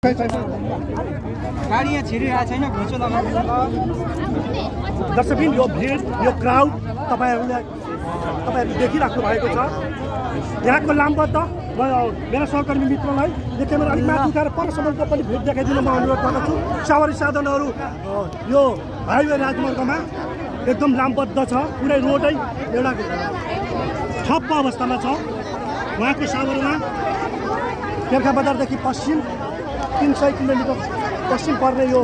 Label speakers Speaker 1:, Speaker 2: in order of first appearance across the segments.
Speaker 1: गाडी यहाँ छिरिरहेको छैन घुँचो लगाउनु
Speaker 2: दर्शकबिन यो भिड यो क्राउड तपाईहरुले देखिराख्नु भएको छ। यहाँको लामबद्ध मेरा सहकर्मी मित्रलाई यो क्यामेरा अलिक माथि उठाएर परसम्मको पनि भिड देखाइदिन म अनुरोध गर्दछु। सवारी साधनहरू यो हाइवे राजमार्गमा एकदम लामबद्ध छ। पुरै रोडै एउटा ठप्प अवस्थामा छ। उहाँको सावरमा तेर्खा बजारदेखि पश्चिम 300 किलोमिटर पश्चिम पर्ने यो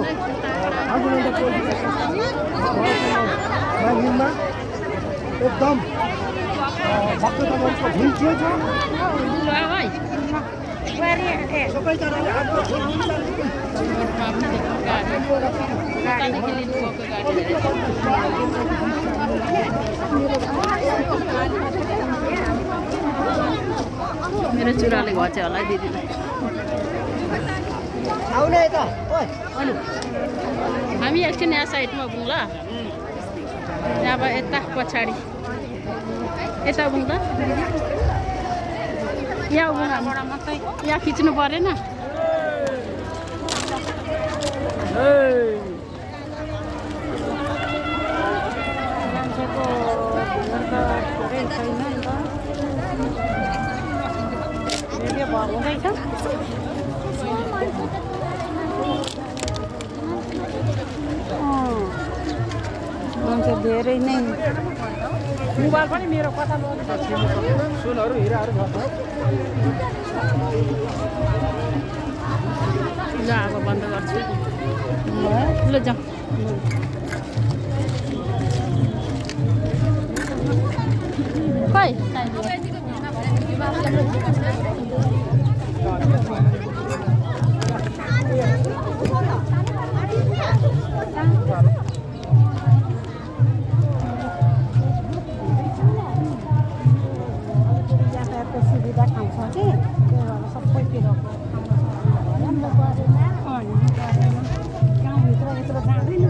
Speaker 2: हिलमा एकदम भक्तजनको भिड छ।
Speaker 3: मेरो चुराले घचे होला दिदीलाई।
Speaker 1: आउने त ओइ
Speaker 3: हामी एकछिन यहाँ साइडमा बुङ ल। यहाँ अब यता पछाडि यता बुङ त यहाँ बुङ मात्रै यहाँ खिच्नु परेन। हुँदैछ मान्छे धेरै नै मोबाइल पनि मेरो कता
Speaker 1: सुनहरू हिराहरू छ।
Speaker 3: ल अब बन्द गर्छु ल जाउँ। खै सुविधा खान्छ कि त्यो भएर सबैतिर गाउँभित्र यत्रो जाँदैन।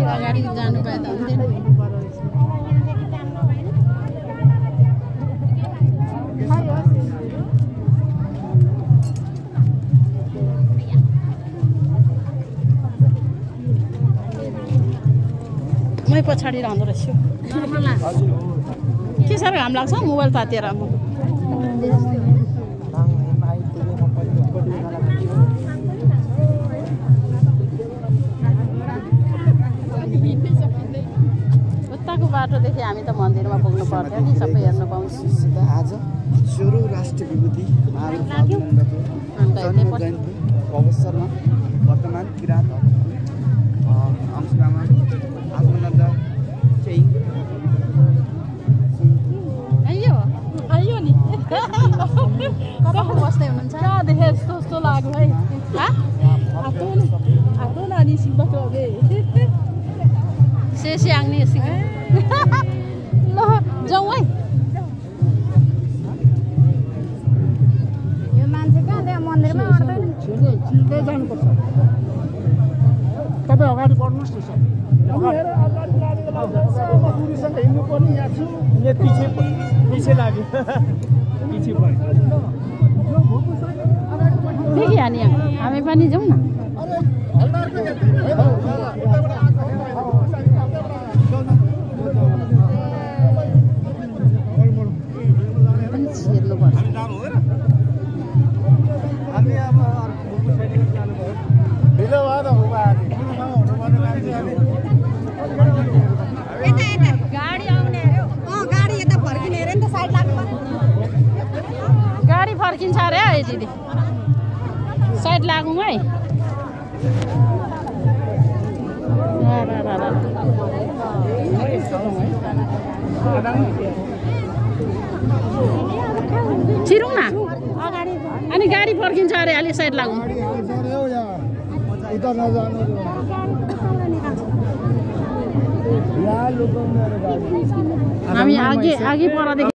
Speaker 3: अगाडि जानु पाए त हुन्थेन। मै पछाडि रहँदो रहेछु। के साह्रो घाम लाग्छ मोबाइल तातेर। बाटोदेखि हामी त मन्दिरमा पुग्नु पर्थ्यो नि सबै हेर्न पाउँछ।
Speaker 4: आज 16औं राष्ट्रिय विभूति अवसरमा वर्तमान किराँत अंशमा आत्मानन्द चाहिँ
Speaker 3: आइयो नि कता बस्दै हुनुहुन्छ कहाँ देखे जस्तो लाग्यो है। आतो नानी सिम्बाको अगे से आग्ने सिङ ल जाउँ है। यो मान्छे कहाँ त्यहाँ मन्दिरमा अड्दैन
Speaker 2: छिर्दै जानुपर्छ। तपाईँ अगाडि बढ्नुहोस् न सर। गुरुसँग हिँड्नु पर्ने यहाँ छु यहाँ पछि लाग्यो पछि
Speaker 3: देखिहाल्ने हामी पनि जाउँ न। गाडी फर्किन्छ अरे है दिदी साइड लागौँ है। छिरौँ न अनि गाडी फर्किन्छ अरे अलि साइड लागौँ। हामी आगे पर